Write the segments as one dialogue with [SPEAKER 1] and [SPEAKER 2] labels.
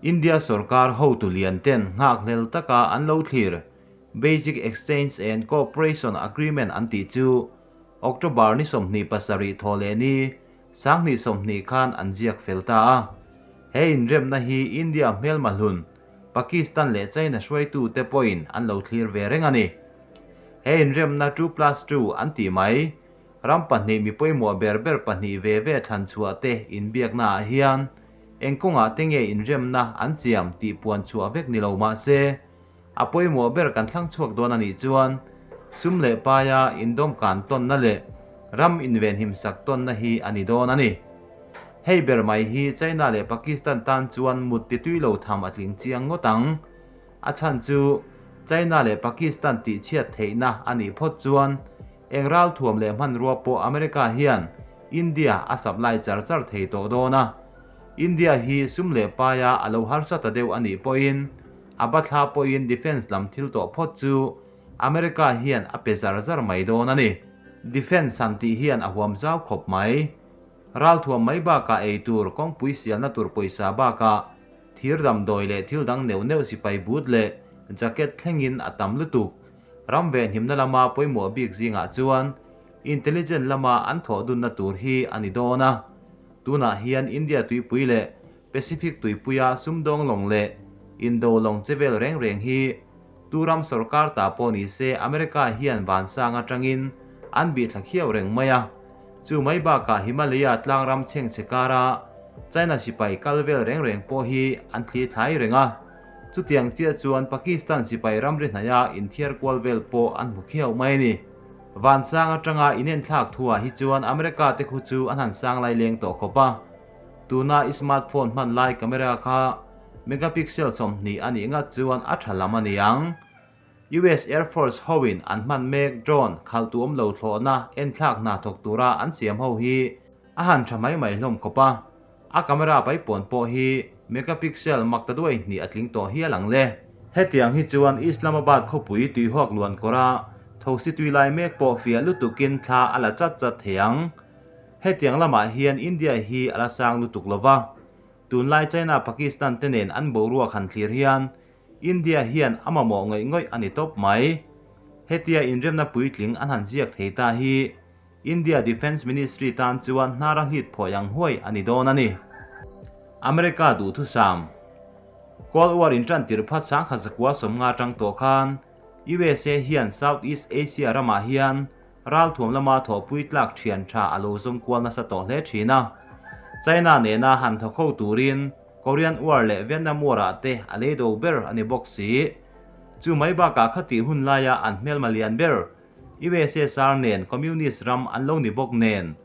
[SPEAKER 1] India sorkar hotu lian ten nghakhlel taka an lo thlir Basic Exchange and Cooperation Agreement an tih chu October ni 27 thawhleh ni 2020 khan an ziak fel ta a. He inremna hi India hmelma hlun Pakistan leh China hruaitu te pawhin an lo thlir ve reng a ni. He inremna 2+2 an tih mai ram pahnih mi pawimawh ber ber pahnih ve ve thlan chhuah te inbiakna ah hian eng kawngah te nge inremna an siam tih puan chhuah vek ni lo mah se a pawimawh ber kan thlang chhuak dawn a nih chuan sum leh paia indawm kan tawnna leh ram invenhim sak tawnna hi a ni dawn a ni. Hei ber mai hi China leh Pakistan tan chuan mut ti tui lo tham a tling chiang ngawt ang. A chhan chu China leh Pakistan tih chhiat theihna a nih phawt chuan eng ral thuam leh hmanrua pawh America hian India a supply char char thei tawh dawn a. India hi sum leh paia a lo harsa ta deuh a nih pawhin a bathla pawhin defence lam thil tawh phawt chu America hian a pe zar zar mai dawn a ni. Defence han tih hian a huam zau khawp mai. Ral thuam mai bakah ei tur kawngpui sialna tur pawisa bakah thir damdawi leh thil dang neuh neuh sipai boot leh jacket thlengin a tam lutuk. Ram venhimna lama pawimawh bik zingah chuan intelligence lama an thawh dunna tur hi a ni dawn a. Tunah hian India tuipui leh Pacific tuipuia sumdawng lawng leh Indo lawng chevel reng reng hi tu ram sorkar ta pawh ni se America hian vansang atangin an bih thla khiau reng mai a. Chu mai bakah Himalaya tlang ram chheng chhe kara China sipai kal vel reng reng pawh hi an thli thlai reng a. Chutiang chiah chuan Pakistan sipai ramri hnaia inthiar kual vel pawh an hmu khiau mai a ni. Vansang atanga inenthlak thuah hi chuan America te khu chu an han sang lai leng tawh khawp a. Tuna i smartphone hman lai camera kha megapixel 20 a nih ngat chuan a tha lam a ni ang. US Air Force hoin an hman mek drone khalh tu awm lo thlawhna enthlak hna thawk tura an siam ho hi a han tha mai mai hlawm khawp a. A camera paipawn pawh hi megapixel mak ta duai hnih a tling tawh hial ang le. Hetiang hi chuan Islamabad khawpui tuihawk luan kawra thosi tui lai mek pawh fiah lutukin thla a la chat chat thei ang. Hetiang lamah hian India hi a la sang lutuk lova. Tunlai China Pakistan te nen an boruak han thlir hian India hian a mamawh ngawih ngawih a ni tawp mai. Hetia inremna puitling an han ziak thei ta hi India Defence Ministry tan chuan hnara hlit phawi ang huai a ni dawn a ni. America duhthusam Cold War intan tir phat 1950 tang tawh khan USA hian South East Asia ramah hian ral thuam lama thawhpui tlak thian tha a lo zawng kual nasa tawh hle thin a. China nena han thaw kho turin Korean War leh Vietnam War ah te a lei do ber a ni bawk si. Chu mai bakah khati hun laia an hmelma lian ber USSR nen Communist ram an lo ni bawk nen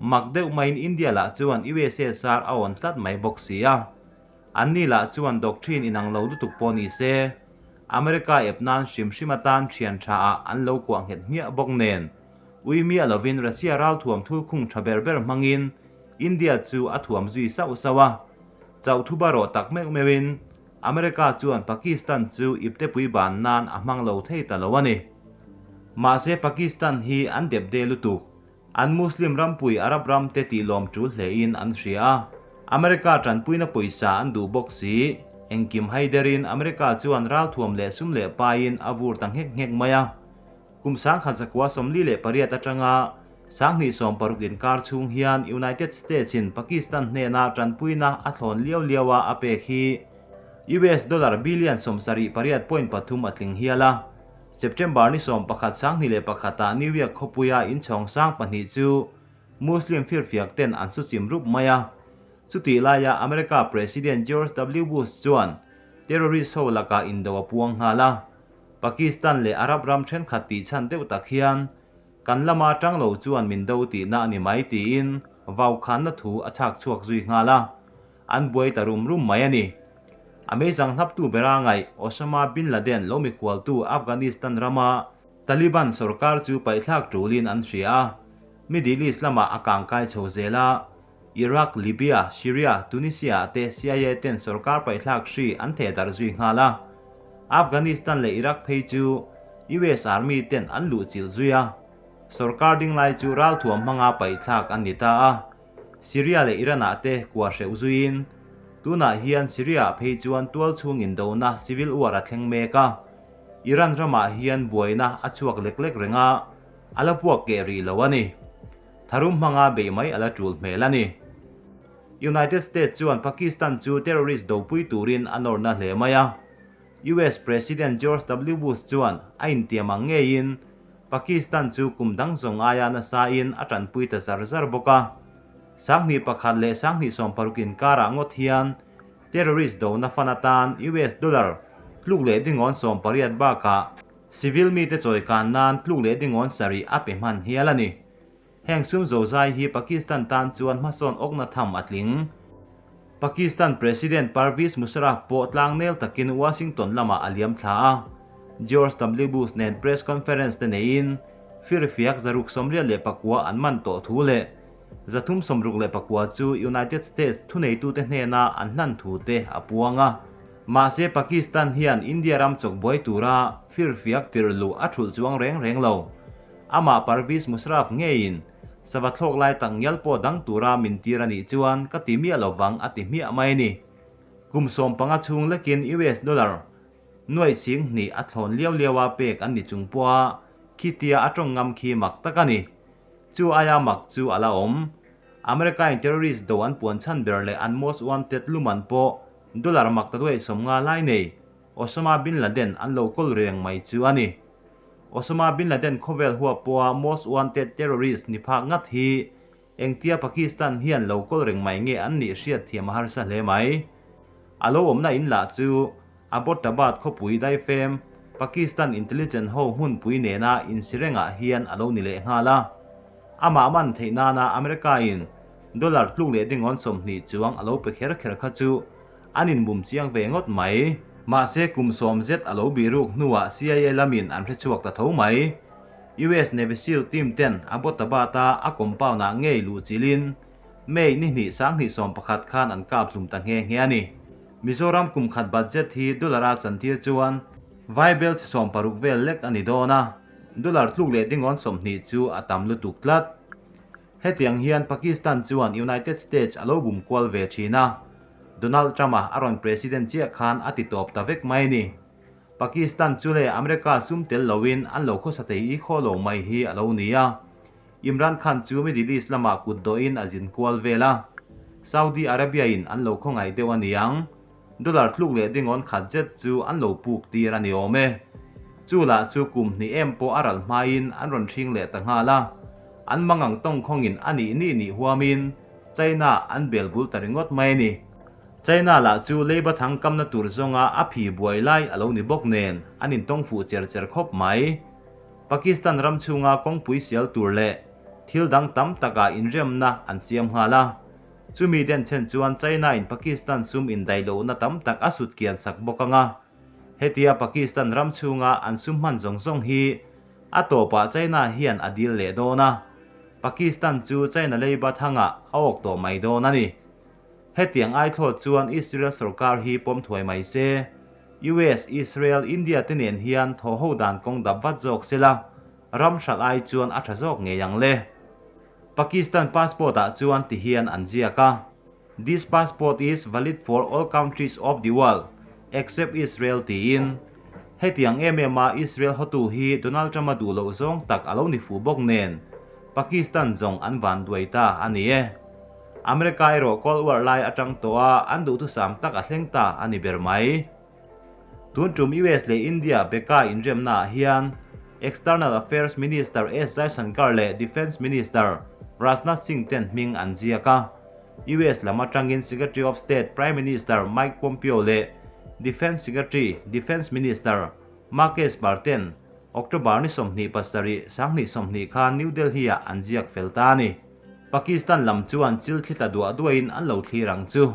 [SPEAKER 1] mak deuh maiin India lah chuan USSR a awn tlat mai bawk si a. An ni lah chuan doctrine inang lo lutuk pawh ni se America ep nan hrim hrim atan thian tha ah an lo kuah nghet hmiah bawk nen ui miah lovin Russia ral thuam thul khung tha ber ber hmangin India chu a thuam zui sauh sauh a. Chauh thu ba rawh tak meuh meuhin America chuan Pakistan chu iptepui ban nan a hmang lo thei ta lo a ni. Mahse Pakistan hi an dep de lutuk. An Muslim rampui Arab ram te tih lawm tul hle in an hria a. America tanpuina pawisa an duh bawk si. Engkim haiderin America chuan ral thuam leh sum leh pain a vur ta nghek nghek mai a. Kum 1948 atanga 1960 inkar chhung hian United States in Pakistan hnena tanpuina a thlawn liau liau a a pek hi US dollar billion 78.3 a tling hial a. September ni 11 2001 ah New York khawpuia inchhawng sang pahnih chu Muslim firfiak ten an su chim rup mai a. Chuti laia America President George W. Bush chuan terrorist ho laka indo a puang nghal a. Pakistan leh Arab ram thenkhat tih chhan deuh tak hian kan lama tang lo chuan min do tihna a ni mai tiin vau khanna thu a chhak chhuak zui nghal a. An buai ta rum rum mai a ni. A meizang hlap tu bera ngai Osama bin Laden lo mi khual tu Afghanistan rama Taliban sarkar chu paithlak tulin an hria a. Middle East lama a kangkai chho zela Iraq, Libya, Syria, Tunisia te CIA ten sarkar paithlak hri an the dar zui nghal a. Afghanistan leh Iraq phei chu US Army ten an luh chil zui a. Sarkar ding lai chu ral thuam hmanga paithlak an ni ta a. Syria leh Iran ah te kwa hreuh zuiin. Tunah hian Syria-ah phei chuan tualchhung indona civil war a thleng mek a, Iran ramah hian buaina a chhuak lek lek reng a, a la puak keh rih lo a ni. Tharum hmanga beih mai a la tul hmel a ni. United States chuan Pakistan chu terrorist dopui turin a nawrna hle mai a. US President George W Bush chuan a intiam ang ngeiin Pakistan chu kum dang zawng aia nasain a tanpui ta zar zar bawk a. 2001 leh 2016 inkarah ngawt hian terrorist dona fan atan US dollar tluk leh dingawn 18 bakah civil mite chawikan nan tluk leh dingawn 7 a pe hman hial a ni. Heng sum zozai hi Pakistan tan chuan hmasawn awkna tham a tling. Pakistan President Pervez Musharraf pawh tlangnel takin Washington lamah a liam thla a, George W Bush nen press conference te neiin firfiak 689 an man tawh thu leh 364 chu United States thuneitute hnena an hlan thu te a puang a. Mahse Pakistan hian India ram chawkbuai tura firfiak tirhluh a thulh chuang reng reng lo. Amah Pervez Musharraf ngeiin sava thlawk lai tak ngial pawh dang tura min tir a nih chuan ka ti miah lovang a ti hmiah mai a ni. Kum 15 chhung lekin US dollar nuaih 2000 a thlawn liau liau a pek an ni chung pawha khitia a tawng ngam khi mak tak a ni. Chu aia mak chu a la awm. America in terrorist do an puan chhan ber leh an most wanted luman pawh dollar mak ta duaih 50 lai nei Osama bin Laden an lo kawl reng mai chu a ni. Osama bin Laden khawvel huap pawha most wanted terrorist ni phak ngat hi engtia Pakistan hian lo kawl reng mai nge an nih hriat thiam a harsa hle mai. A lo awmna in lah chu Abbottabad khawpui daifem Pakistan intelligence ho hmunpui nena insirengah hian a lo ni leh nghal a. Amah man theih nana America in dollar tluk leh dingawn 20 chuang a lo pe kher kher kha chu an inbum chiang ve ngawt mai. Mahse kum 10 zet a lo biruk hnuah CIA lamin an hrechhuak ta tho mai. US Navy SEAL team ten Abbottabad a a compound ah ngei luh chilin May ni hnih 2011 khan an kap hlum ta nghe nghe a ni. Mizoram kum khat budget hi dollar a chantir chuan Vaibel chi 60 vel lek a ni dawn a, dollar tluk leh dingawn 20 chu a tam lutuk tlat. Hetiang hian Pakistan chuan United States a lo bum kual ve thin a, Donald Trump a a rawn president chiah khan a ti tawp ta vek mai ni. Pakistan chu le America sum tel loin an lo khawsa thei i khaw lo mai hi a lo ni a. Imran Khan chu Middle East lamah kut dawhin a zin kual vel a, Saudi Arabia in an lo khawngaih deuh a niang. Dollar tluk leh dingawn khat zet chu an lo puk tir a ni awm e. Chu lah chu kum hnih em pawh a ral hmain an rawn hring leh ta nghal a. An mangang tawng khawngin a nih nih nih huamin China an bel bul ta ringawt mai a ni. China lah chu leiba thang kamna tur zawnga a phi buai lai a lo ni bawk nen an intawng fuh cher cher khawp mai. Pakistan ram chhunga kawngpui sial tur leh thil dang tam takah inremna an siam nghal a. Chumi den chen chuan China in Pakistan sum indaihlohna tam tak a sut kian sak bawk anga. Hetia Pakistan ram chhunga an sum hman zawng zawng hi a tawpah China hian a dil leh dawn a. Pakistan chu China leiba thangah a awk tawh mai dawn a ni. Hetiang ai thlawt chuan Israel sorkar hi pawm thuai mai se. US, Israel, India te nen hian thaw ho dan kawng dap vat zawk sela, ram hralh ai chuan a tha zawk ngei ang le. Pakistan passport ah chuan ti hian an ziak a, This passport is valid for all countries of the world except Israel tiin. Hetiang em em a Israel hotu hi Donald Trump a duh loh zawng tak a lo ni fuh bawk nen, Pakistan zawng an van duai ta a ni e. America erawh Cold War lai atang tawh a an duhthusam tak a thleng ta a ni ber mai. Tun tum US leh India beka inremna ah hian External Affairs Minister S Jaishankar leh Defence Minister Rajnath Singh ten hming an ziak a. US lam atangin Secretary of State Prime Minister Mike Pompeo leh Defence Secretary Defence Minister Mark Esper ten October ni 27 2020 khan New Delhi ah an ziak fel ta a ni. Pakistan lam chuan chil thli tla duah duahin an lo thlir ang chu.